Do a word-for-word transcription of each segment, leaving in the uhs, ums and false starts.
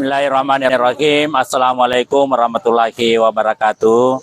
Bismillahirrahmanirrahim. Assalamualaikum warahmatullahi wabarakatuh.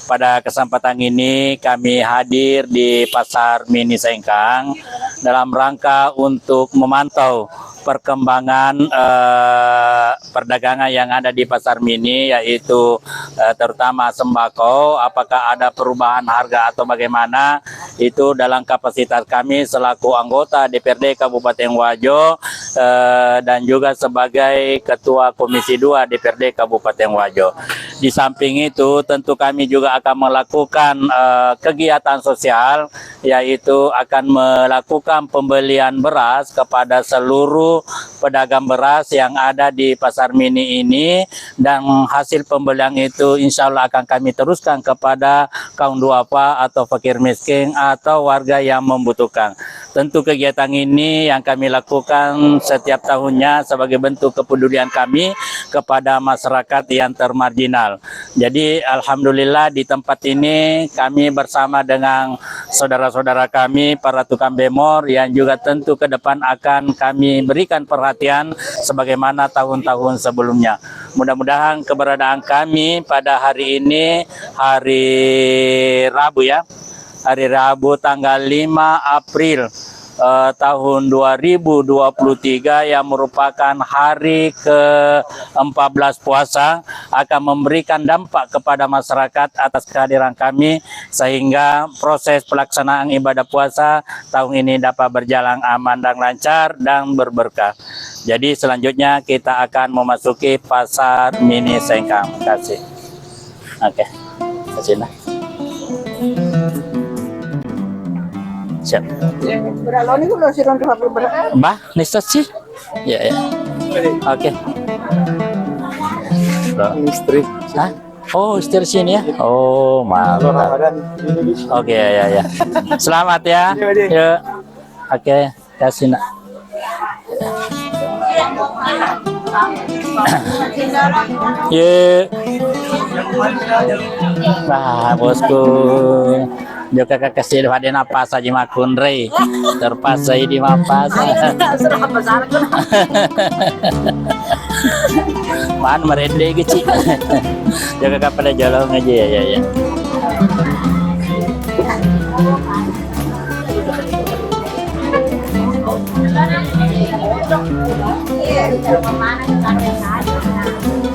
Pada kesempatan ini kami hadir di Pasar Mini Sengkang dalam rangka untuk memantau perkembangan, eh, perdagangan yang ada di Pasar Mini, yaitu, eh, terutama sembako, apakah ada perubahan harga atau bagaimana, itu dalam kapasitas kami selaku anggota D P R D Kabupaten Wajo, eh, dan juga sebagai Ketua Komisi dua D P R D Kabupaten Wajo. Di samping itu, tentu kami juga akan melakukan, eh, kegiatan sosial, yaitu akan melakukan pembelian beras kepada seluruh pedagang beras yang ada di Pasar Mini ini, dan hasil pembelian itu insya Allah akan kami teruskan kepada kaum duafa atau fakir miskin atau warga yang membutuhkan. Tentu kegiatan ini yang kami lakukan setiap tahunnya sebagai bentuk kepedulian kami kepada masyarakat yang termarginal. Jadi, alhamdulillah, di tempat ini kami bersama dengan saudara-saudara kami, para tukang bemor, yang juga tentu ke depan akan kami berikan perhatian sebagaimana tahun-tahun sebelumnya. Mudah-mudahan keberadaan kami pada hari ini, hari Rabu ya, hari Rabu tanggal lima April, eh, tahun dua ribu dua puluh tiga, yang merupakan hari keempat belas puasa, akan memberikan dampak kepada masyarakat atas kehadiran kami, sehingga proses pelaksanaan ibadah puasa tahun ini dapat berjalan aman dan lancar dan berberkah. Jadi, selanjutnya kita akan memasuki Pasar Mini Sengkang. Terima kasih. Oke, ke sini. Siap. Bah, Nisa sih? Ya, ya. Oke. Loh. Istri. Hah? Oh, istri sini ya? Oh, mantap. Ramadan. Oke, ya, ya, ya. Selamat ya. Iya, iya. Ya. Oke. Kasih nak. Ye. Wah, bosku. Jokka kakasi pada napasa ji makkunrai. Terpaksa idi mapasa. Man merende gici. Jokka kapada jolong aja ya, ya, ya.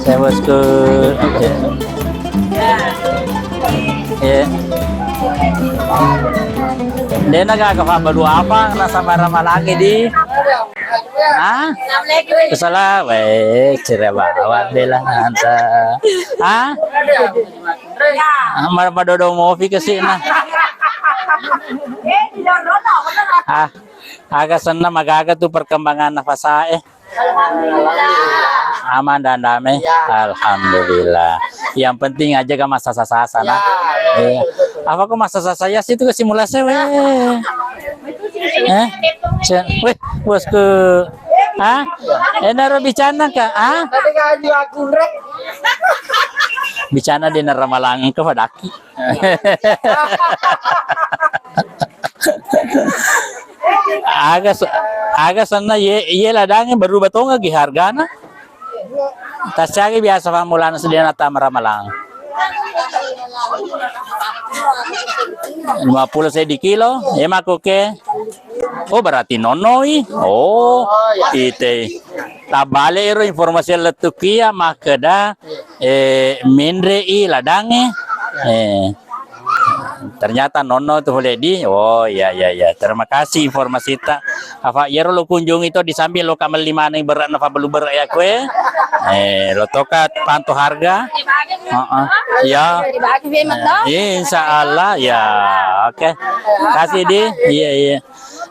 Saya bosku. Ya. Dena gaga fabbalu apa nasa maramalangi di. Hah? Kesala, weh, ceria bawa bela anta. Hah? Ah, mar-, madodo mopi ke sini. Ah, aga senna magaga tu perkembangan nafasa eh. Aman dan damai. Ya. Alhamdulillah. Yang penting aja gak masa sasa-sasa nah. Ya, iya. Apa kok masa sasa ya situ ke simulasi weh. Eh? Cen-, weh, bosku. Hah? Enaro bicana kak? Hah? Tadi kan aku rek. Bicana di neramalang ke padaki. Aga se-, aga senna ye, ye ladangnge berubah tonga gi hargana. Tassiagi biasa fammulana seddi nata maramalang. Lima puluh seddi kilo, ye makkuke. Oh, berarti nonnoi. Oh, ite. Tabbale ero informasi lettukia makkeda, eh, menre i ladangnge. Eh. Ternyata nonno tu fole di. Oh, iya, iya, iya. Terima kasih informasi ta. Apa iyaro lo kunjungi to di sambil lo kamelli maneng berak na fabelu berak ya kue. Eh, lo toka panto harga. Heeh. Iya. Iya, insya Allah ya. Oke. Kasih di. Iya, iya.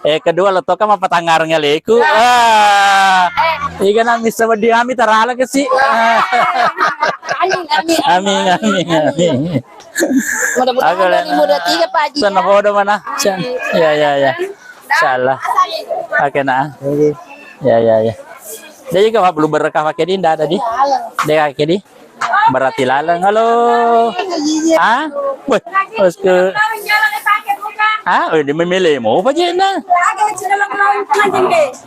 Eh, kedua lo toka mapatanggarang leku. Ah. Iga nang bisa wedi ami tarala ke si. Ah. Amin, amin, amin, amin. Mudah-mudahan dua ribu dua puluh tiga, Pak Haji, senna ya. Bodo mana? Sen-, ya, ya, ya. Insya Allah. Oke, nah. Oke. Ya, ya, ya. Jadi kalau belum berkah pakai di, ndak ada di. Dek pakai di. Berarti laleng. Halo. Ah? Weh, bosku. Ah, oh, di memilih mau apa aja nah?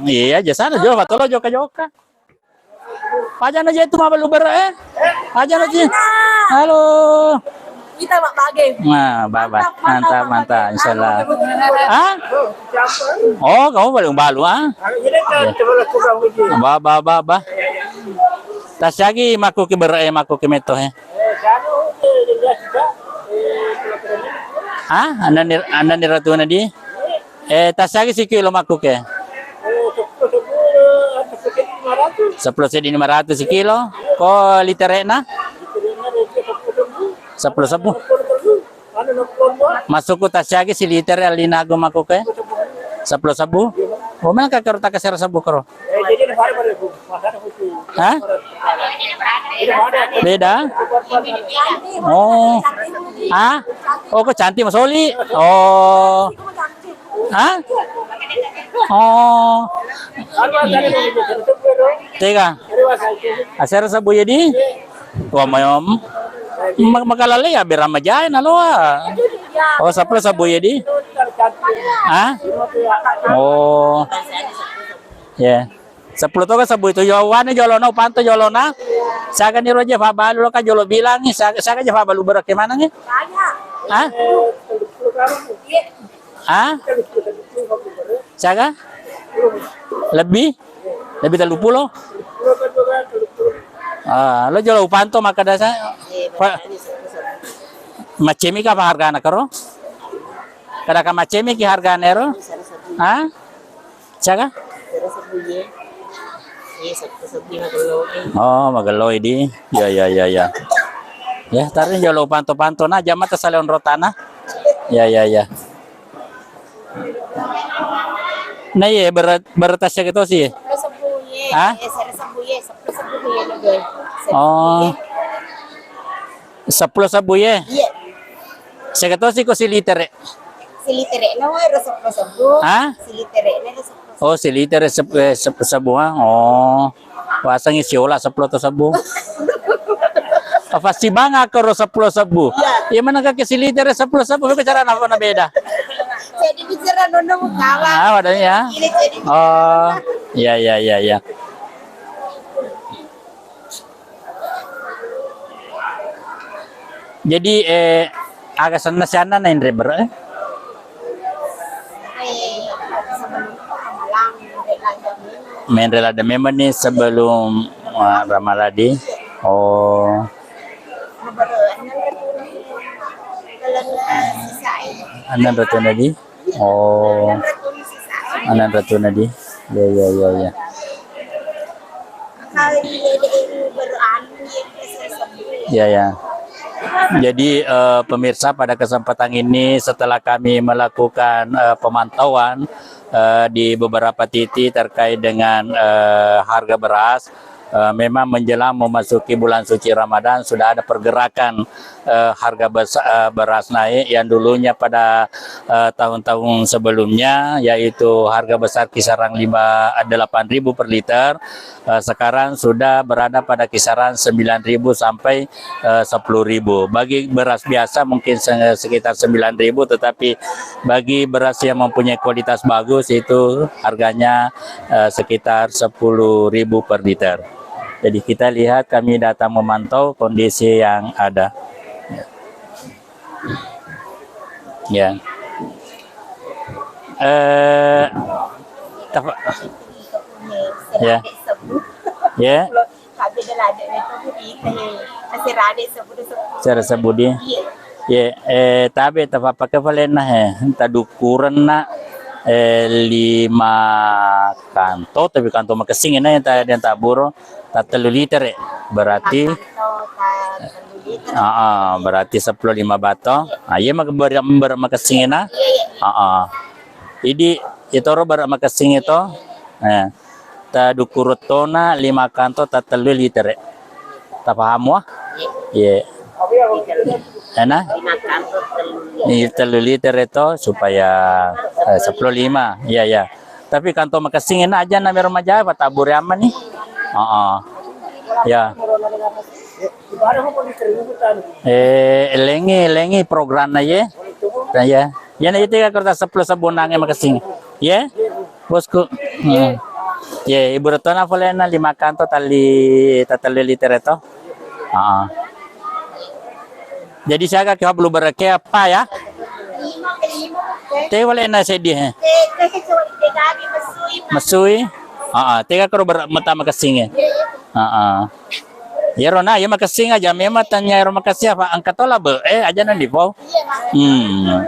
Iya, aja sana juga, Pak. Tolong joka-joka. Pajana je tu mabalu bere, eh? Pajana je. Halo. Kita mak bage. Nah, baba. Mantap, mantap, mantap, mantap, mantap. Insyaallah. Hah? Oh, kamu paling balu, ah? Iya. Ba, ba, ba, ba. Tasiagi makku ke bere, eh, makku ke meto, eh. Hah? Anani, anani ratu nadi? Eh, tasiagi sikilo makku ke. Seppulo seddi lima ratus sikilo. Ko litere'na? Seppulo sebbu. Masukku tasiagi silitere alinagu makku ke. Seppulo sebbu. Oh, mana kakero takasera sebbu kero? Hah? Beda? Oh. Ah? Oh, ko cantik masoli. Oh. Hah? Oh. Tega. Asera sebbu ya di? Wa mayom. Ma-, makalale ya berama jai naloa. Oh, seppulo sebbu ya di? Hah? Oh. Ya. Seppulo toga sebbu itu, yawane jolona, upanto jolona. Siaga ni roje fabalu loka jolo bilangi, siaga, siaga je fabalu berake manangi? Hah? Hah? Siaga? Lebih? Lebih tellu pulo? Ah, lo jolo upanto makkeda sa-, pa-, macemi ka apa hargana kero? Kada ka macemi ki hargana ero? Hah? Siaga? Oh, magelloi di. Ya, ya, ya, ya. Ya, tadi jolo panto-panto na jama tasale onrotana. Ya, ya, ya. Nah, iya, berat, berat tasnya gitu sih. Seppulo sebbu ye. Hah? Eh, sera sebbu ye, seppulo sebbu ye, lebih. Oh. Seppulo sebbu ye? Iya. Siaga tosi ko silitere? Silitere'na wa ero seppulo sebbu. Hah? Silitere'na ero seppulo sebbu. Oh, silitere sep-, eh, seppulo sebbu, ah. Oh. Wasengngi siola seppulo to sebbu. Pasti bang aku ro seppulo sebbu. Iya. Iya, mana kaki silitere seppulo sebbu, beko cara apa na beda? Jadi bicara nono mukawa. Ah, wadahnya. Ini jadi. Oh, iya, iya, iya, iya. Jadi, eh, aga senna sianna na inre bere, eh? Menre ladde memang ni sebelum, eh, Ramaladi. Oh. Enneng ratu nadi? Oh. Enneng ratu nadi? Ya, ya, ya, ya. Ya, ya. Jadi, eh, pemirsa, pada kesempatan ini setelah kami melakukan, eh, pemantauan, eh, di beberapa titik terkait dengan, eh, harga beras, eh, memang menjelang memasuki bulan suci Ramadan sudah ada pergerakan, eh, harga bes-, eh, beras naik yang dulunya pada, eh, tahun-tahun sebelumnya, yaitu harga besar kisaran lima, delapan ribu per liter, eh, sekarang sudah berada pada kisaran sembilan ribu sampai, eh, sepuluh ribu. Bagi beras biasa mungkin se-, sekitar sembilan ribu, tetapi bagi beras yang mempunyai kualitas bagus itu harganya, eh, sekitar sepuluh ribu per liter. Jadi kita lihat, kami datang memantau kondisi yang ada. Ya. Eh, tapa-, ya. Ya. Sera sebudi. Iya. Ya, eh, tabe tapappake palenna, eh, tadukkurenna, eh, lima kanto, tapi kanto makessing na yang ta-, yang taburo. Tattellu litere, berarti, heeh, berarti seppulo lima bato. Ah, iya, mak-, ber-, ber-, makessing na. Heeh. Idi, itoro ber-, makessing itu. Eh, tadukkuruttona lima kanto tattellu litere. Tapahamu, ah? Iya. Ena? Iya, tellu litere to, supaya, eh, seppulo lima. Iya, iya. Tapi kanto makessing ena aja na mero maja, patabure amma ni. Heeh. Ya. Eh, elengi, elengi programna ye. Nah, ya. Ya, na itu ya kertas seppulo sebbu nange makessing. Ye? Bosku. Hmm. Ye, Ibu Retona polena lima kanto tali tatellu liter to. Ah. Jadi siaga ki fabbalu berekke apa ya? Te polena seddi he. Mesui. Ah, tega karo bere mata makessing e. Ah. Iyaro na, iya makessing aja memang tanya ero makessing apa angkat tola be eh aja nang dipau. Hmm.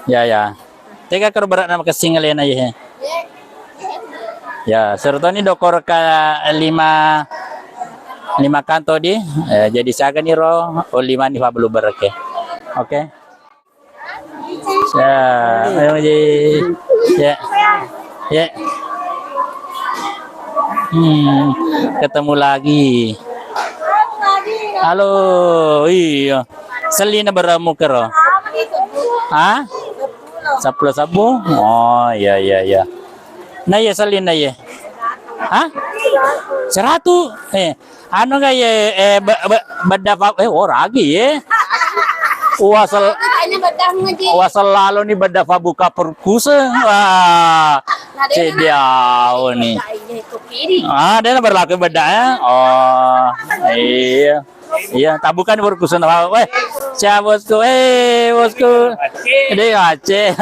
Ya, ya. Tega karo bere'na makessing alena ye. Ya, sertoni dokor ka lima, lima kanto di, eh, jadi siaga ni ro, oh, lima ni fabbalu berekke. Oke. Ya, ayo, Ji. Ya. Ya. Hmm, ketemu lagi. Halo, iya. Selli na beremu kero. Ha? Seppulo sebbu? Oh, iya, iya, iya. Na iya sellinna iya. Ha? Seratu? Eh, anu ga iya, eh, be- be- bedda fa- eh, oh, ragi iya. Wasel wasel lalo ni bedda fa buka perkuseng. Wah. Cediau ni. Ah, dia berlaku bedda ya. Oh, iya. Iya, tabukan berkusun apa? Weh, siapa bosku? Eh, bosku. Dek Aceh.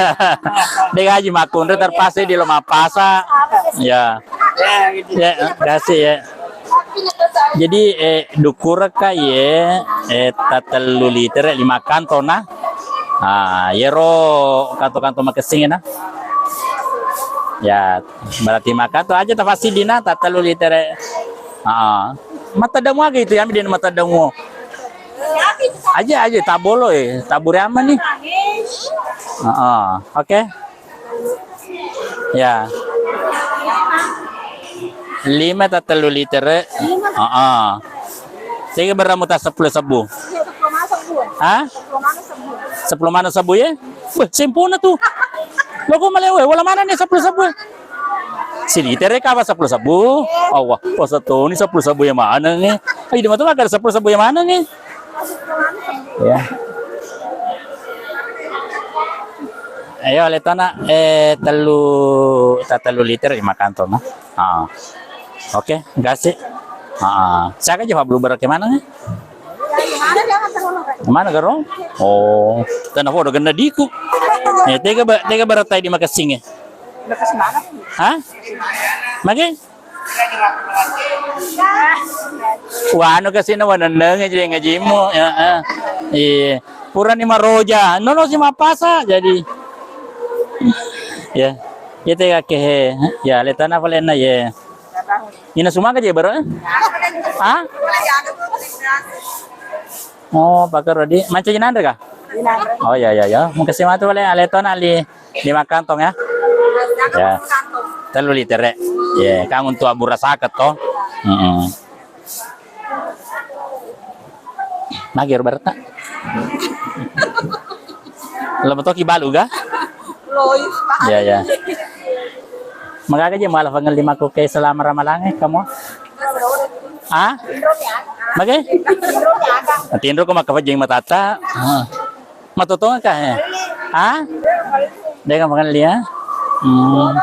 Dek Haji Makunre terpaksa di rumah pasa. Ya. Ya, kasih ya. Jadi, eh, dukureka ye, eh, tatellu liter lima kantona. Ah, yero kanto-kanto makessing na. Ya, berarti maka tu aja tafasidi na tatellu liter. Ah. Matedda muaga itu ya, dia matedda mu. Aja, aja, tabolo, eh, tabure ama ni. Heeh, oke. Ya. Lima ta tellu liter. Heeh. Sega beremu ta seppulo sebbu. Ha? Seppulo mano sebbu ya? Weh, sempurna tu. Logo malewe, wala mana ni seppulo sebbu? Siliter ka apa seppulo sebbu? Allah, puasa toni seppulo sebbu yang mana ni? Ayo, di mata makan seppulo sebbu yang mana ni? Ya. Ayo, letona, eh, tellu, ta tellu liter lima kantong, nah. Ah. Oke, kasih. Ah, siaga aja Pak Bluebird ke mana ni? Mana garo? Oh, tena foto kena diku. Eh, tega ba-, tega baratai di makessing e. Hah? Mage? Wah, anu kasina wanenneng aja ngajimu. Ya, eh. Iya. Purani maroja, nono si mapasa jadi. Ya. Iya tega kehe. Ya, letana palenna ye. Ina sumaga je baro? Ha? Oh, pakaro di mancaji nanre ka? Oh, ya, ya, ya. Makessing matu pale aletona li lima kantong ya. Ya. Tellu liter. Ya, kang untuk abu rasaka to. Heeh. Magi ro barata. Lo metoki balu ga? Iya, iya. Magaga je mala fangelimakku ke selama ramalange kamu? Ah? Mage? Tinro ko makkafajjing matata. Ah. Matotonga ka, eh? Ah? Dega makanli ya? Hmm.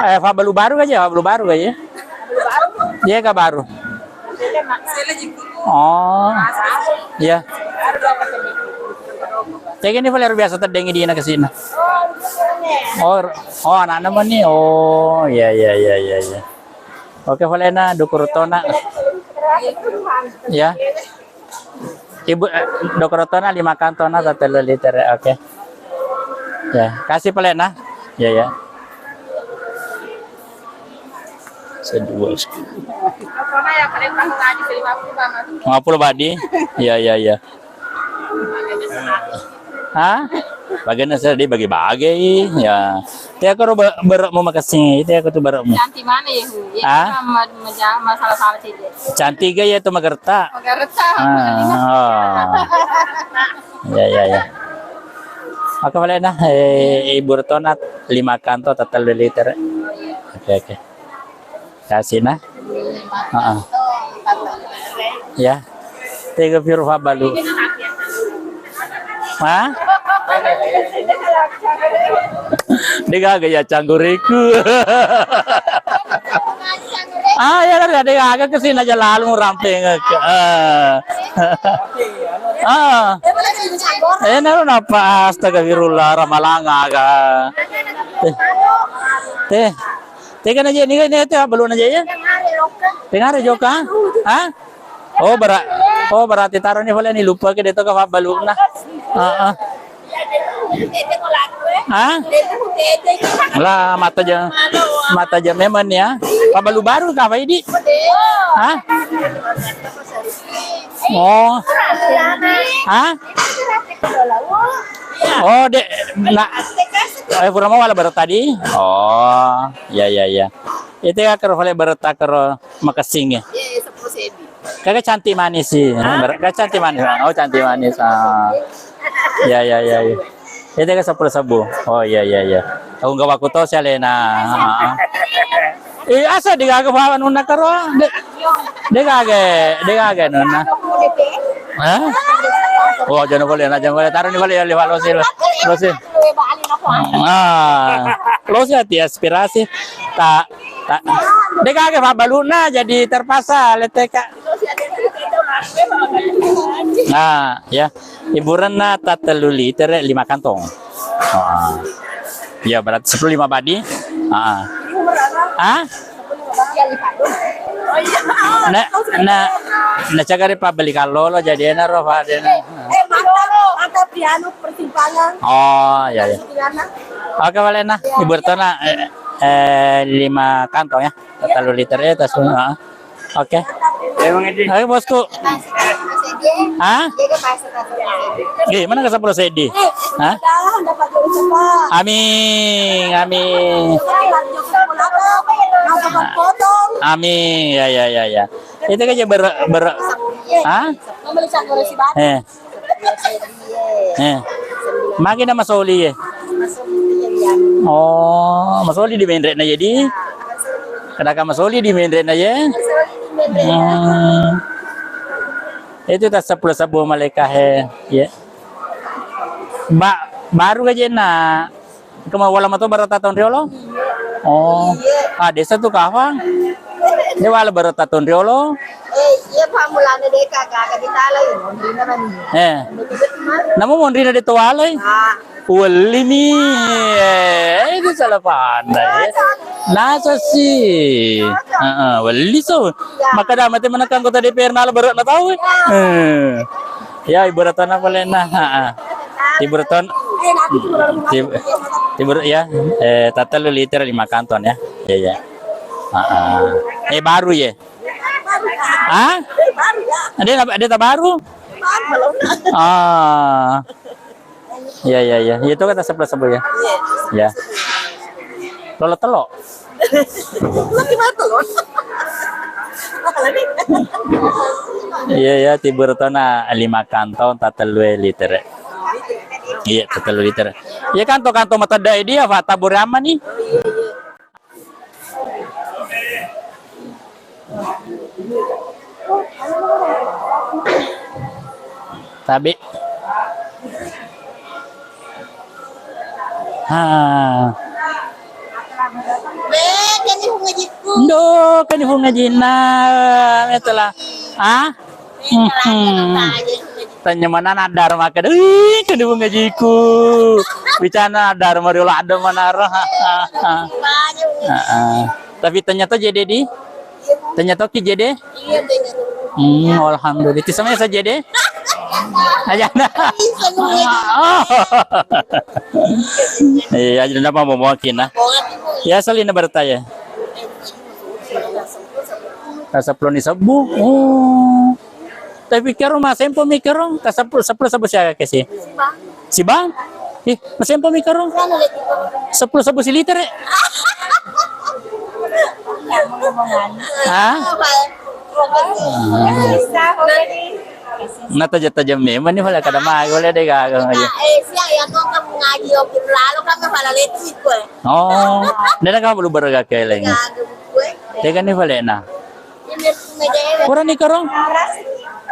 Eh, fabbalu baru aja, fabbalu baru aja. Iya ka baru. Oh. Iya. Cek ini paling biasa teddengi dina ke sini. Oh, oh, anaknya mana nih? Oh, iya, iya, iya, iya, iya. Oke, Valena, dukurutona. Ya. Ibu, eh, dukurutona lima kantona atau tellu liter, oke. Ya, kasih Valena. Ya, ya. Sedua. Lima puluh badi. Ya, ya, ya. Ha? Bagana saya di bagi-bagi. Ya. Te aku ro be-, beremu makessing. Te aku tu beremu. Cantik mana ya, Hu? Ya, ah? Kita ma-, maja-, masalah-salah saja. Cantik ga ya tu magerta? Magerta. Ah, oh. Ya, ya, ya. Oke, boleh nah. Eh, Ibu Retona lima kanto atau tellu liter. Oke, oke. Kasih nah. Heeh. Ya. Tega piru fabbalu. Ha? Degaga ya cangguriku. Ah, ya, ada, ada yang agak kesini aja lalu rampeng. Ah. Ah. Eh, naru napa, astagfirullah, ramalang aga. Eh. Teh. Teh kan aja ini, ini teh belum aja ya. Tengah ada joka. Hah? Oh, bera-, oh, berarti taruh ini boleh nih, lupa ke dia tuh ke Pak Baluna. Heeh. Hah? Lah, mata jam, mata jam memang ya. Pak Balu baru kah, Pak Idi? Hah? Oh. Hah? Oh, dek, nak, eh, pura mau wala baru tadi? Oh, ya, ya, ya. Itu ya, kero boleh baru tak kero makasih ya. Kakak cantik manis sih. Hah? Ber-, kakak cantik manis. Oh, cantik manis. Ah. Ya, ya, ya, ya. Itu kan sepuluh sebu. Oh, iya, iya, iya. Aku nggak waktu tahu sih, Alena. Ah. Eh, asa digaga bawa nuna karo. De-, digaga, digaga nuna. Hah? Oh, jangan boleh, nah, jangan boleh. Taruh ini boleh ya, lihat lo sih, lo sih. Ah, lo sih hati aspirasi. Tak, tak. Digaga Pak Baluna jadi terpaksa leteka. Nah, ya. Hiburanna tattellu liter lima kantong. Ah. Ya, berarti sepuluh lima badi. Ah. Ah? Na, na, na cagare pabbeli kallolo jadi enaro, Pak, dena. Eh, mantap, mantap di anu persimpangan. Oh, ya, ya. Oke, boleh nah. Hiburanna, eh, eh, lima kantong ya. Tattellu liter ya, tas, ah. Oke. Ayo, Bosku. Hah? Eh, mana ke sepuluh sedi? Hah? Amin, amin. Amin. Ya, ya, ya, ya. Itu aja ber-, ber-, hah? Eh. Eh. Magi na masoli ye. Oh, masoli di menre na jadi. Kadaka masoli di menre na ye. Hmm. Itu tas sepuluh sebu maleka he. Ye. Ba-, baru aja na. Kema wala mato barata taun riolo? Oh. Ah, desa tu kafang. De wala barata taun riolo. Eh, iya, Pak, mulane deka gaga ditalai, monrina mani. Eh. Betul-betul mah. Namu monrina de towalai? Ah. Welli mi. Eh, itu salah pandai. Nasa sih. Heeh, welli so. Iya. Maka dah mate menekang kota D P R nala baru na tahu. Eh. Ya, ibu Ratona boleh nah. Heeh. Ibu Raton-, ibu, ibu, ya, eh, tattellu liter lima kantong ya. Ya, ya. Heeh. Eh, baru ya? Hah? Ada, ada tak baru? Ah. Ya, ya, ya. Itu kata sepuluh sebu ya. Ya. Lolo telo. Iya, ya, tibu Ratona lima kantong, tattellu liter. Iya, tattellu liter. Iya, kantong-kantong matedda dia, Pak, tabur aman nih. Tabe. Ha. Ndo, kan ibu ngajinna, metala. Ah? Mhm. Tanya mana nadar maka, "Ih, kan ibu ngajiku." Bicara nadar, mari olah ada manaro. Ha, ha, ha. Heeh. Tapi ternyata jadi di Tanya toki jede? Iya, tanya. Hmm, alhamdulillah. Itu semuanya saja deh. Aja. Oh. Iya, aja nama mau mungkin nah. Ya, salina bertanya. Rasa peloni sebu. Oh. Tapi kero masempo mi kero, ka sepuluh, sepuluh sebu siaga kesi. Sibang? Ih, masempo mi karo? Sepuluh sebu siliter, eh? Hah? Nah, tajam-tajam memang nih, pala kada magi, boleh deh, gagal aja. Eh, siang ya, kok kamu ngaji, oke, lalu kan pala leti, kue. Oh, dan kamu belum beragak kayak lagi. Gagal, kue. Dia kan nih, pala, nah. Pura ni karo?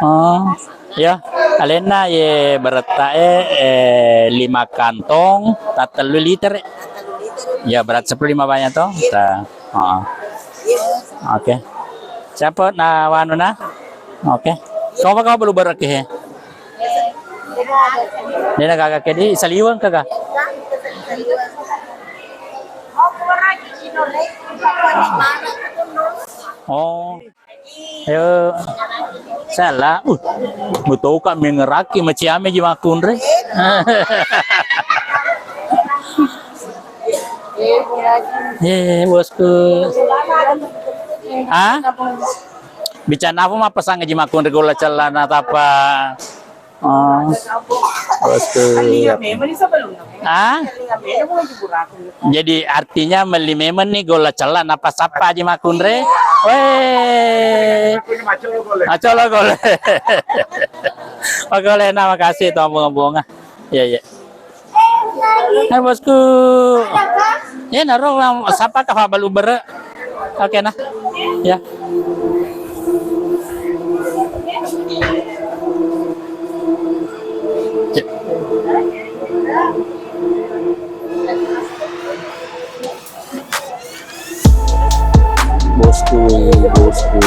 Oh, ya. Alena ye beretta e, eh, lima kantong, tattellu liter. Ya, berat sepuluh lima banyak toh. Ta, oh. Oke. Siapa na wanu na? Oke. Kau bakal belu berek he? Dena gaga ke di saliweng kaga? Oh. Ayo. Salah. Uh. Betul kak mengeraki meciame ji makunre. Eh, bosku. Ah? Bicara apa mapasang ji makunre golla cellana tapa? Oh. Bosku. Ah? Jadi artinya meli memang nih golla cella napa sappa ji makunre. Weh. Acolo gole. Acolo gole. Oh, gole, nah, makasih tuh bunga-bunga. Iya, iya. Hai bosku. Ya naro sappa ka fa balu bere. Oke nah. Ya. Ya. Bosku, bosku.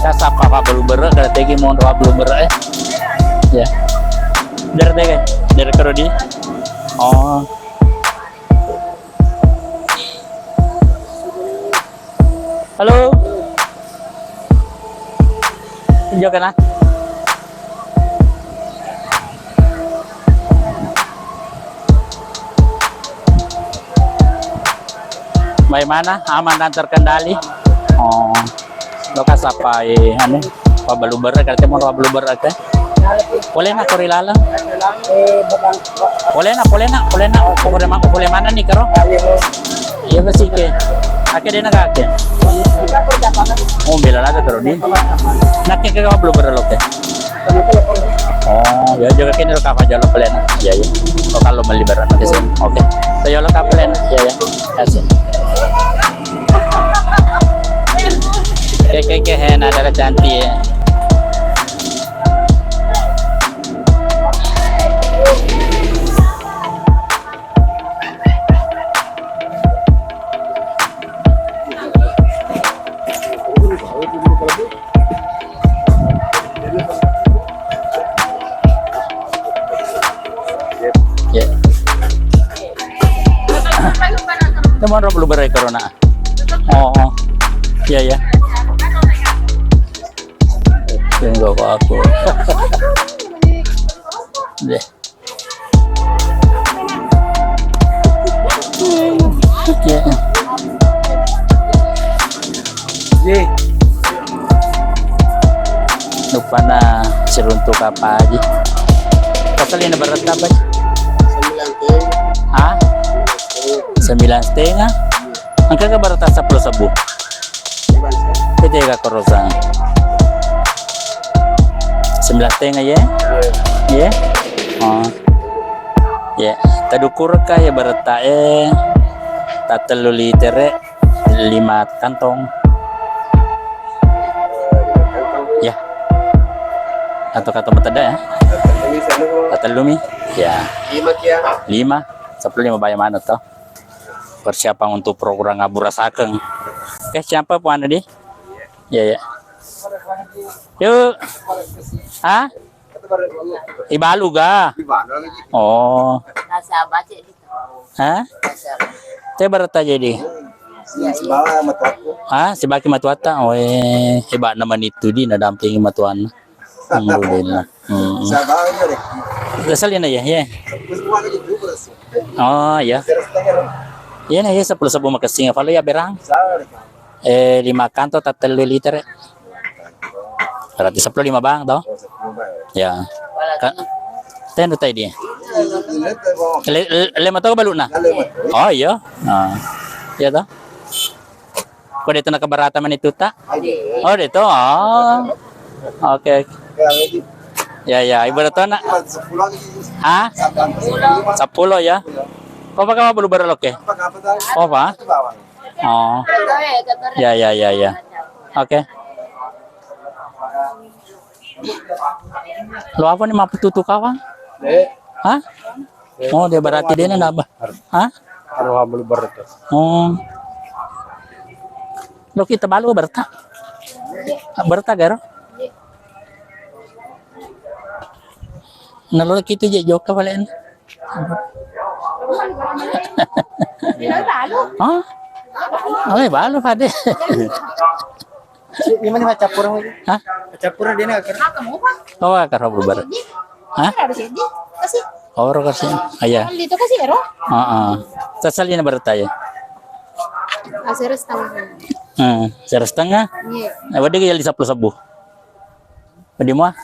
Kita sapa fa balu bere, kada tegi mau fa balu bere eh. Ya. Dari tegi, dari kerodi. Oh. Halo. Jokana. Bagaimana? Aman dan terkendali? Oh. Lo ka sappai, anu, fa balu bere, karte mau fa balu bere, karte. Polena kori laleng. Polena, polena, polena. Pole ma-, pole mana nih karo? Iya pasti ke. Ake dena kake. Oh, bela lada karo nih. Nakke ke fa balu bere lo ke. Oh, ya jaga kene lo ka fa jalo polena. Iya, iya. Lo kalau meli bere ke sini. Oke. Saya lo ka polena. Iya, iya. Kasih. Oke, oke, oke, Hena, dara cantik ya. Ya. Teman ro belum berai corona. Oh, oh. Iya, iya. Tunggu aku. Deh. Iya. Iya. Lupana siruntuk apa aja. Pasal ini berat apa? Sembilan setengah. Hah? Sembilan setengah? Engka ke berat sepuluh sebu? Itu ya, Kak Rosan. Sembilan setengah ya? Iya. Oh. Ya, tadukkurka ya beretta e. Tatellu liter e, lima kantong. Ya. Atau kantong matedda ya? Tatellu mi? Ya. Lima kia? Lima. Sepuluh lima bayar mana toh? Persiapan untuk program aburasakeng. Oke, siapa puana di? Iya, iya. Yuk. Hah? Ibalu ga? Oh. Hah? Te beretta jadi. Hah? Sibaki matuatta. Oh, eh, hebat nama itu di nadampingi matuanna. Alhamdulillah. Hmm. Keselin aja, ya. Oh, ya. Iya, nah, ya, sepuluh sebu makessing. Apa lu ya, berang? Eh, lima kantong, tatellu liter. Berarti sepuluh lima bang, toh? Ya. Ka-, tendu tadi dia. Le, le, lima tau balu nah? Oh, iya. Nah. Iya, toh? Ko de' tu nakabarata mani tuta? Oh, de' tu. Oh. Oke. Ya, ya, ibarat tu nak. Hah? Sepuluh ya. Ko pakai apa belum berloke? Oh, apa? Oh. Ya, ya, ya, ya. Oke. Lo apa nih mau tutu kawang? Hah? Oh, dia berarti dia nambah. Hah? Anu, ha, balu berta. Oh. Lo kita balu berta. Berta garo? Nalo kita je joka balen. Hah? Oh, balu pada. Ini mana campur lagi? Hah? Campur dia nak. Oh, akar berubah. Hah? Oro kasi. Ayah. Itu kasi ero. Heeh. Tasalina berta ya. Asera setengah. Hmm, asera setengah. Iya. Nah, berarti jadi sepuluh sebu. Berarti mua?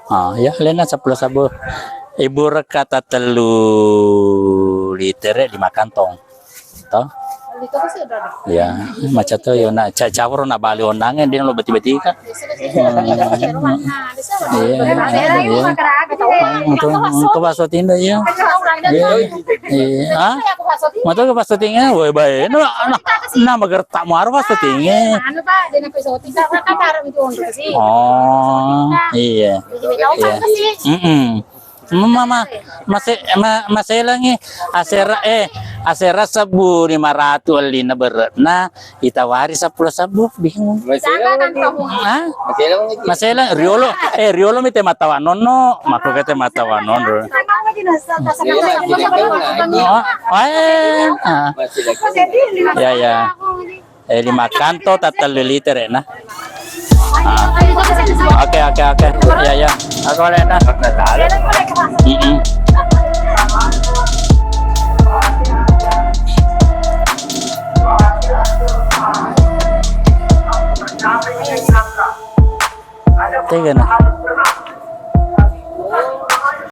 Ah, ya, lena sepuluh sebu. Ibu rekata tellu liter lima kantong. To? Itu kasi ero. Ya, macam tu yo nak ca-, cawur nak bali ondangan dia lo beti-beti ka. Iya, iya. Engko, engko baso tindo, iya. Iya. Iya. Ah? Mata ke baso tindo, woi, bae. No, nah, nah, magertak muaro baso tindo. Anu, Pak, dia nak baso tindo, kan taruh itu untuk sih. Oh, iya. Iya. Mm-mm. Mama, mase-, ma-, maselangi asera, eh, asera sebu lima ratu ellina bere'na, itawari seppulo sebu, bingung. Maselang, maselang, riolo, eh, riolo mi te matawa nonno, mako ke te matawa nonno. Oh, eh, ah. Ya, ya. Eh, lima kanto, tattellu liter, eh, nah. Ah. Oke, oke, oke. Iya, iya. Aku boleh, nah. Mm-mm. Tega na.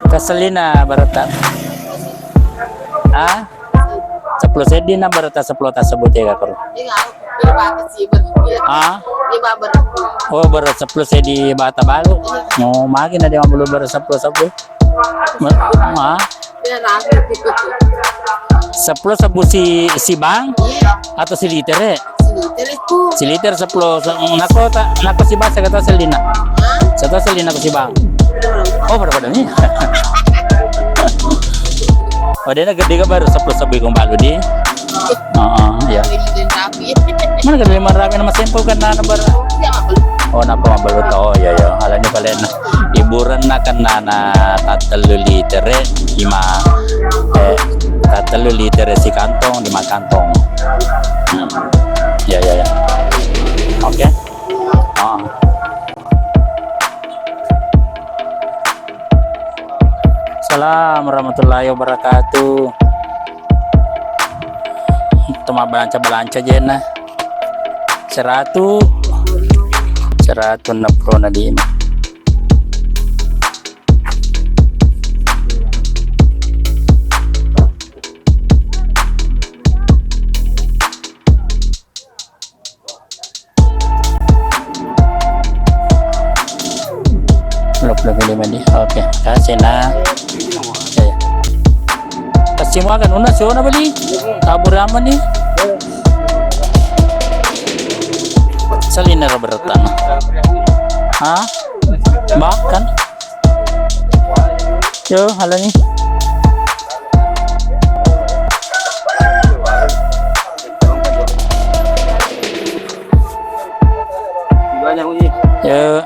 Tasellina beretta. Ah? Seppulo seddina beretta seppulo tasebbu tega koro. Ah? Oh, beretta seppulo seddi bata balu. Oh, magi na dia mabbalu beretta seppulo sebbu. Me-, ah? Seppulo sebbu si, si bang atau si liter, eh? Si liter itu. Si liter seppulo, se-, nako ta-, nako si bang sega to sellina. Sega to sellina ko si bang. Oh, pada-pada ni. Oh, dia na gede ka baru seppulo sebbu ko balu di. Heeh, iya. Mana ka lima rapi nama sampel kan nana bar. Oh, napa mabbalu to? Oh, iya, iya. Alani palenna. Hiburan na kan nana tattellu liter, eh, lima, eh, tattellu liter si kantong, lima kantong. Hmm. Iya, iya, iya. Oke. Ah. Salam warahmatullahi wabarakatuh. Toma balanca-balanca jena. Seratu, seratu enam puluh na lima. Dua puluh lima di. Oke, kasih nah. Oke. Kasih mua kan una siona beli. Kabur aman nih. Salina bertana. Hah? Bahkan. Yo, halo nih. Yo.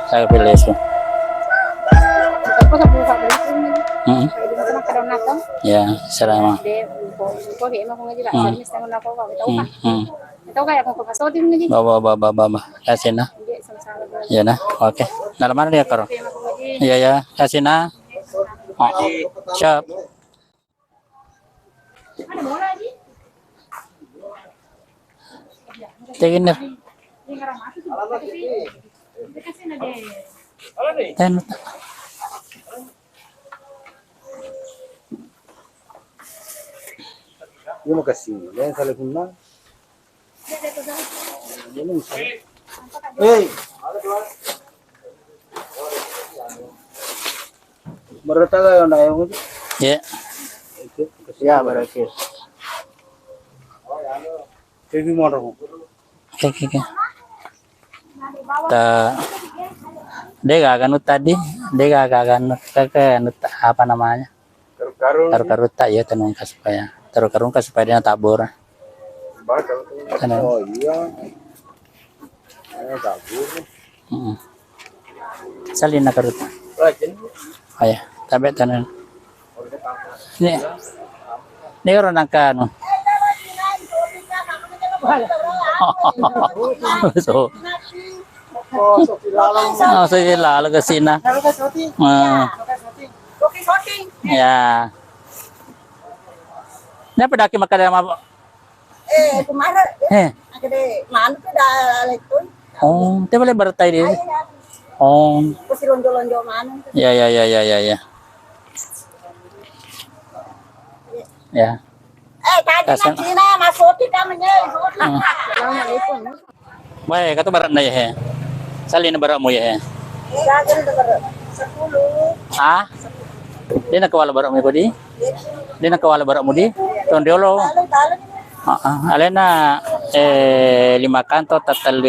Saya pilih itu. Hmm. Ya, selama. Hmm. Hmm. Bawa, bawa, bawa, bawa. Kasih nah. Iya, nah. Oke. Nah, mana dia, Karo? Iya, ya. Kasih nah. Oh, siap. Teginer. Ten. Iya, makasih. Lain salah guna. Hei. Mereta lah yang naik. Ya. Ya, berarti. Kayak gimana, Bu? Oke, oke, oke. Ta De' gaga anu tadi, de' gaga anu, ke, ke anu ta-, apa namanya? Karu-karung. Karu-karutta, iya, tenungka supaya, karu-karungka supaya de' natabbura. Bakal tuh. Tenung. Oh, iya. Eh, kabur. Mm-mm. Salinna karutta. Lagi. Oh, iya, tabe' tenung. Ni, ni ro nangka anu. So. Oh, so kilalang. Oh, so kilalang ke sini. Lalu ke syuting. Hmm. Lalu ke syuting. Oke, syuting. Ya. Ini apa daki makan sama Eh, kemarin, eh, eh, agak deh, manuk tuh dah lekun. Oh, dia boleh bertai dia. Ayo, ya. Oh. Terus lonjo-lonjo manuk. Ya, ya, ya, ya, ya, ya. Ya. Eh, tadi Kasih. Cina masuk kita menyel. Hmm. Assalamualaikum. Bae, katu bara'na iye he. Salinna bara'mu iye he. Sepuluh. Ha? De' nakawala bara'mu ko di? De' nakawala bara'mu di? Tonriolo. Heeh, alena, eh, lima kantong, tattellu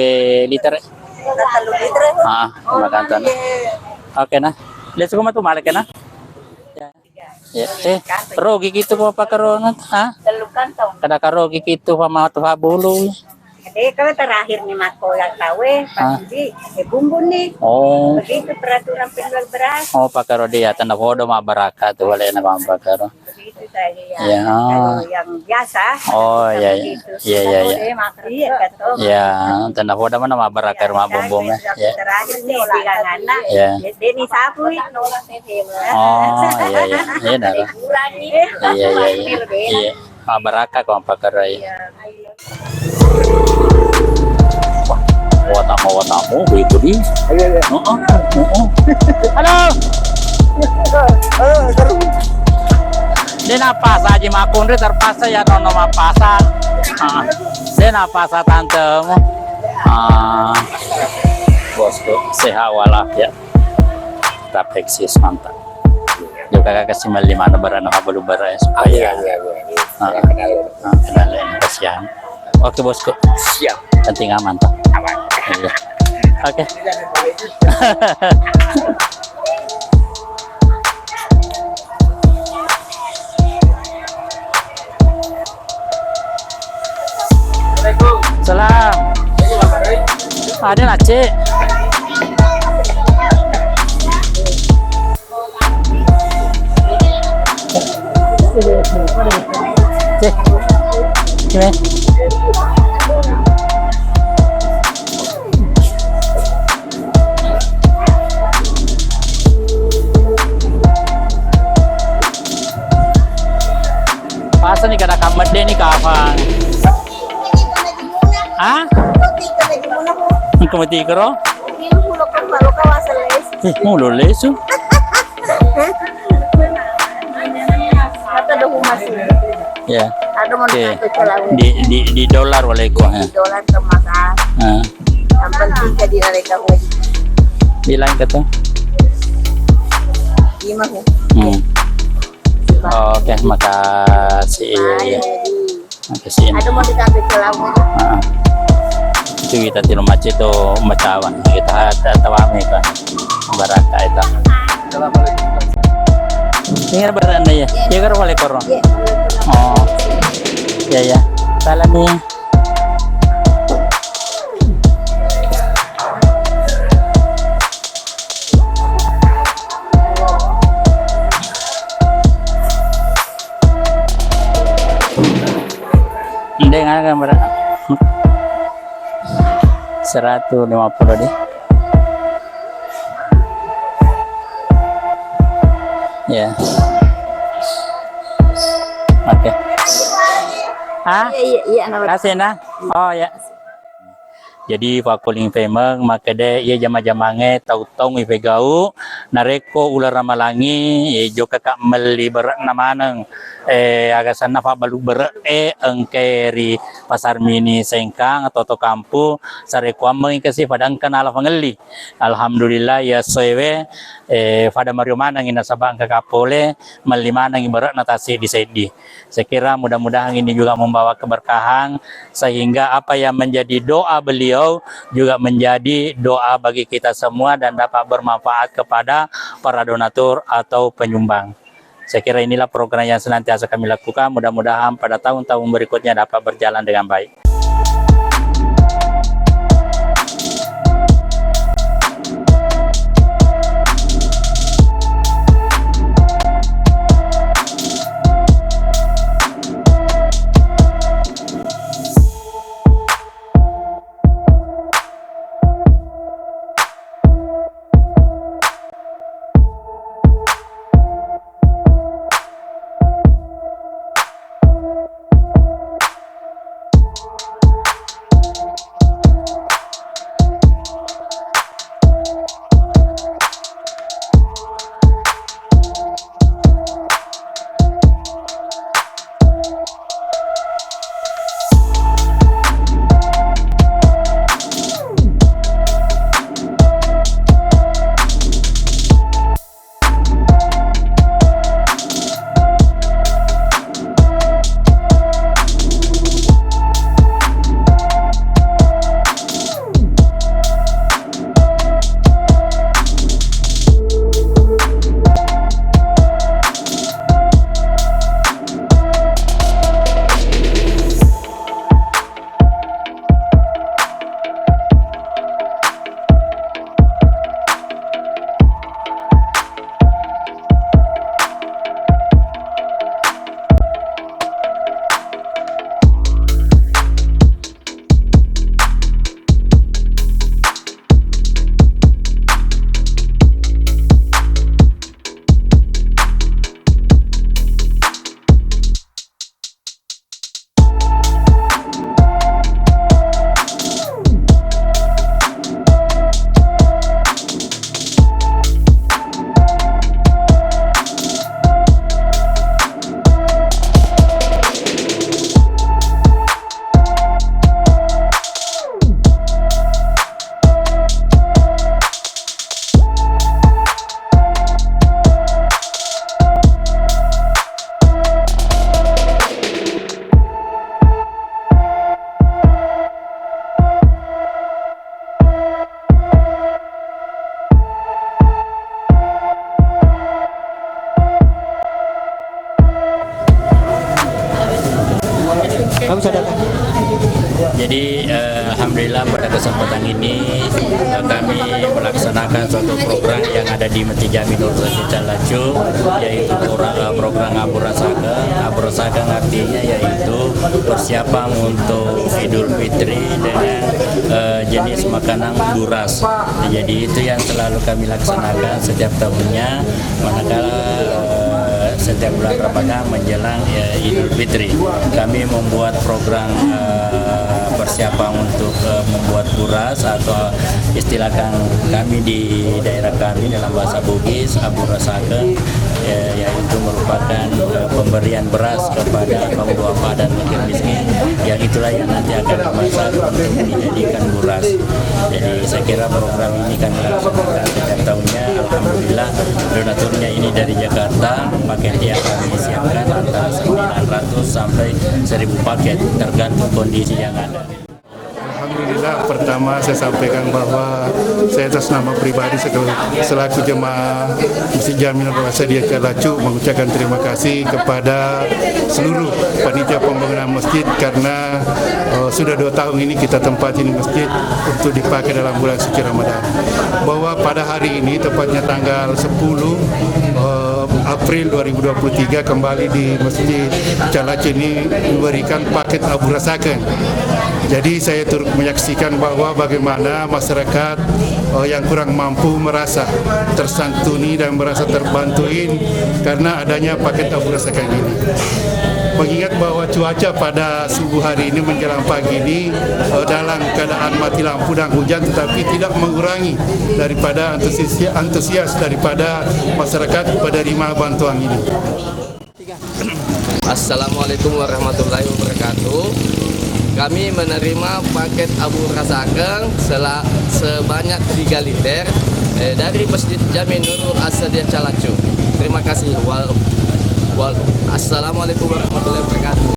liter. Tattellu liter. Ah, lima kantong. Oke na. Lesu ko matu male kena. Ya, eh, rogi kitu pa pakkarona, ha? Tellu kantong. Kada karogi kitu pa matu pa bulu. Jadi kalau terakhir nih mako ya tawe, pas di, eh, bumbu nih. Oh. Begitu peraturan penjual beras. Oh, pakkaro dia, tanda podo mabbaraka tu, boleh na pakkaro. Begitu saja ya. Ya. Kalau yang biasa, oh, iya, iya. Begitu. Iya, iya, iya. Iya, kata. Ya, tanda podo mana mabbaraka rumah bumbung ya. Ya. Terakhir nih, bilang anak. Ya. Dia nih sapu nih. Oh, iya, iya. Iya, nah. Iya, iya, iya. Iya. Mabbaraka ko pakkaro. Wah, watamu, watamu, begitu di. Iya, iya. Heeh, heeh. Halo. Halo, seru. De' napasa aja makunri terpaksa ya nono mapasa. Ah, de' napasa tantemu. Ah, bosku, sehat walafiat. Tetap eksis, mantap. Juga kasih melli mana barang, apa lu barang ya, supaya. Iya, iya, iya, iya. Ah, ah, kenalin, kasihan. Oke, bosku. Siap. Penting aman, toh? Aman. Iya. Oke. Salam. Ada nasi. Cek. Sini. Pasani kada kamedde ni kafang. Ha? Engka mati karo? Eh, mulo lesu. Ya. Oke. Di, di, di dolar wale ko, ya. Di dolar ke maka. Ah. Yang penting ke di mereka. Bilang ke tuh. Lima, ya. Hmm. Oke, makasih. Iya, iya. Makasih. Ada mau dikasih ke lamu. Heeh. Itu kita tino macet tuh, macawan. Kita ada tawame kan. Baraka itu. Ini barang ya? Iya, kan boleh korong. Iya. Oh. Iya, iya. Salam nih. Ndeng aga, Mbak? Seratus lima puluh deh. Ya. Oke. Hah? Iya, iya, iya, Nang. Kasih, nah. Oh, ya. Jadi, fakkuling femeng, makkeda iya jama-jamangnge tau-tau ipegau, Narekko uleng ramalangngi, eh, jokkaka melli bere'na maneng, eh, aga senna fabbalu bere'e engkae ri Pasar Mini Sengkang atau to kampu, sarekkuammengi kasi fada engka nala fangelli. Alhamdulillah, iya essoewe, eh, fada mario manengngi nasaba engkaka pole melli manengngi bere'na tasseddi-seddi. Saya kira mudah-mudahan ini juga membawa keberkahan, sehingga apa yang menjadi doa beliau juga menjadi doa bagi kita semua dan dapat bermanfaat kepada para donatur atau penyumbang. Saya kira inilah program yang senantiasa kami lakukan. Mudah-mudahan pada tahun-tahun berikutnya dapat berjalan dengan baik. Kamu sadar? Jadi, eh, alhamdulillah pada kesempatan ini, eh, kami melaksanakan suatu program yang ada di Masjid Jami Nur Siti Calacu, yaitu pro-, eh, program Aburasakeng. Aburasakeng artinya yaitu persiapan untuk Idul Fitri dengan, eh, jenis makanan buras. Jadi itu yang selalu kami laksanakan setiap tahunnya, manakala, eh, setiap bulan Ramadan menjelang, eh, Idul Fitri. Kami membuat program, eh, persiapan untuk, eh, membuat buras atau istilahkan kami di daerah kami dalam bahasa Bugis, Aburasakeng, eh, yaitu merupakan, eh, pemberian beras kepada kaum duafa dan fakir miskin, yang itulah yang nanti akan dimasak untuk dijadikan buras. Jadi saya kira program ini kami laksanakan setiap tahunnya. Alhamdulillah, donaturnya ini dari Jakarta. Paket yang kami siapkan antara sembilan ratus sampai seribu paket, tergantung kondisi yang ada. Alhamdulillah, pertama saya sampaikan bahwa saya atas nama pribadi selaku, selaku jemaah Masjid Jami Nur Siti Calacu mengucapkan terima kasih kepada seluruh panitia pembangunan masjid karena, eh, sudah dua tahun ini kita tempatin masjid untuk dipakai dalam bulan suci Ramadan. Bahwa pada hari ini, tepatnya tanggal sepuluh, eh, April dua ribu dua puluh tiga, kembali di Masjid Calacu ini memberikan paket Aburasakeng. Jadi saya turut menyaksikan bahwa bagaimana masyarakat, eh, yang kurang mampu merasa tersantuni dan merasa terbantuin karena adanya paket Aburasakeng ini. Mengingat bahwa cuaca pada subuh hari ini menjelang pagi ini eh, dalam keadaan mati lampu dan hujan, tetapi tidak mengurangi daripada antusias, antusias daripada masyarakat penerima bantuan ini. Assalamualaikum warahmatullahi wabarakatuh. Kami menerima paket Abu Razakeng sela- sebanyak tiga liter eh, dari Masjid Jami Nurul Asadia Calacu. Terima kasih. Wal, wal, Assalamualaikum warahmatullahi wabarakatuh.